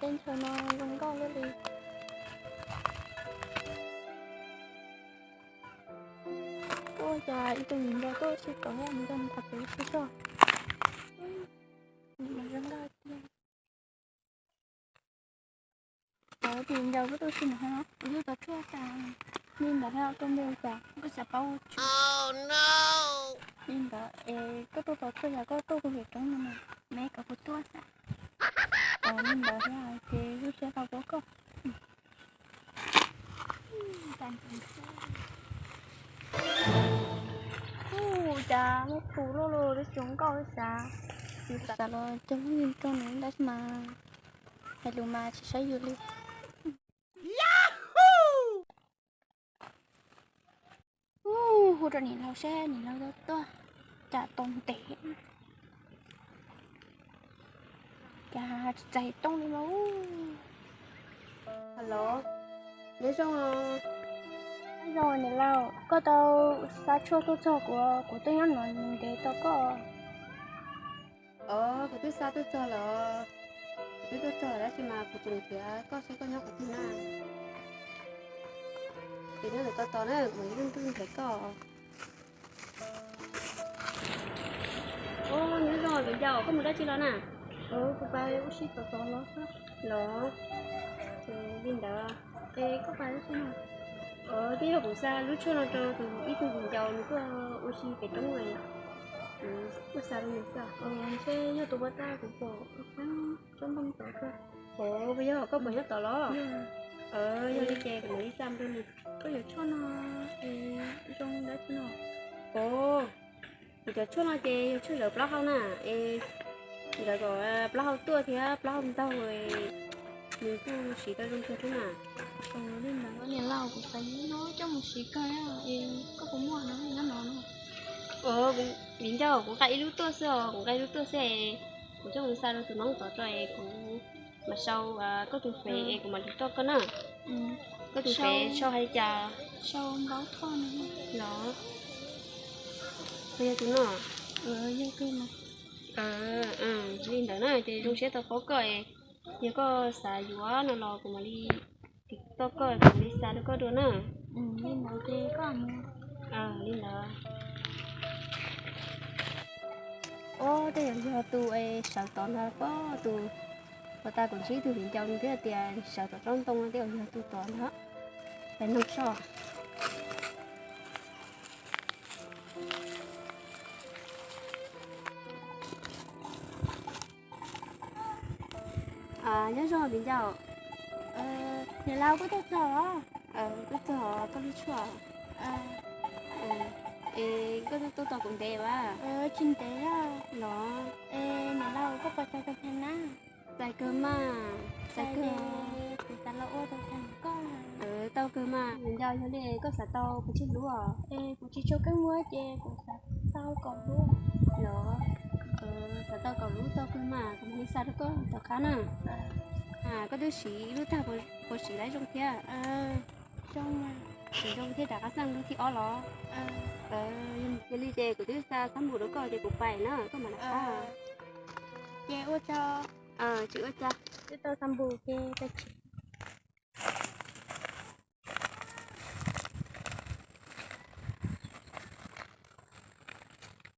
Teb chaws no zoo nkauj luaj li. Tuaj cas ib tug viv ncaus tuaj tsis tau, nrog nws tham pem tsis tau. Tus viv ncaus tuaj tsis nws, kuv twb tau tshuaj tas li ntawd thiab, koj npe cas? Kuv xav paub. Li ntawd es koj tuaj tos tshuaj yog koj tuaj kuv pem roob no mas, me kom kuv tuaj xwb. Li ntawd thiab ces lub siab tau paub koj. Ub, cas muaj pus luaj luaj, lub xyoo nkauj xav, xav los cog lub yeej rau nws ib nrab mas hais lus mas tsis saib yus li. Ub, hu rau niam laus seb niam laus tuaj, cas tau ntev, cas tsis txais tooj li mas. Hello, nyob zoo. Nyob zoo niam laus, koj tau xa tshuaj tuaj txog kuv, kuv twb nyob no ntev tos koj. Os, kuv twb xa tuaj txog lawm, kuv twb tuaj txog lawm tab sis mas kuv tseem nrhiav koj seb koj nyob qhov twg na. Ces nyob ntawm tos tos na, kuv mam li ntuj nrhiav koj. Os, nyob zoo viv ncaus, koj mus dab tsi los na? Kuv pais ua si tom tod los. Los, ces li ntawd, es koj pais dab tsi no? Os, twb yog kuv xa lub tshuaj no rau tus ib tug viv ncaus nws tuaj ua si pem roob, kuv tuaj xa rau nws xwb. Ntshe yog tus puag ta kuv pom tsob ntoo tod. Os, puas yog koj pom nyob tod los? Yog li ces kuv mam li xa rau nws. Koj yuav tshuaj no es zoo dab tsi no? Os, kuv cov tshuaj no ces yog tshuaj zawv plaub hau na, es zawv kom plaub hau tuaj thiab plaub hau ntaug, nws kuj siv tau zoo kawg thiab na. Li ntawd niam laus, kuv xav nyob coj mus siv kawg es koj puas muaj no nyob no no? Os, viv ncaus, kuv nqa ib lub tuaj xwb os, kuv nqa ib lub tuaj xwb es kuv coj mus xa rau tus noob tod tso es kuv mam sau koj tus fev es kuv mam li tuaj koj na. Koj tus fev sau hais li cas? Los, puas yog tus no? Li ntawd na ces zoo siab tau paub koj es yog koj xav yuav no los kuv mam li tiv toj koj, kuv mam li xa rau koj dua na. Li ntawd. Os, tej zaum yog tus sawv tod ntag pob, tus uas tas kuv ntsib tus viv ncaus nws twb hais tias sawv tom tsob ntoo no tej zaum yog tus tod ntag. Pais noog soj. Nyob zoo viv ncaus. Niam laus, koj tuaj txog los? Tuaj txog koj lub tshuaj. Es koj tuaj tos kuv ntev los? Tsis ntev os. Los? Es niam laus, koj puas txais tau phaj na? Txais kawg mas, txais kawg. Kuv xav los ua tau phaj koj. Tau kawg mas, viv ncaus, yog li koj xav tau kaum tsib lub os? Es kuv tsis tshua keeb muab ces kuv xav tau kaum lub. Los? Xav tau kaum lub tau kawg mas, kuv mam li xa rau koj tom qab na. Koj twb siv ib lub tag, puas siv laib zoo thiab? Zoo, siv zoo thiab rov qab xa lub thib ob los? Yog li ces kuv twb xa xab npum rau koj ces kuv pais na, koj mam rov qab. Ces ua tsaug. Tsis ua cas. Twb tau xab npum ces pais tsev.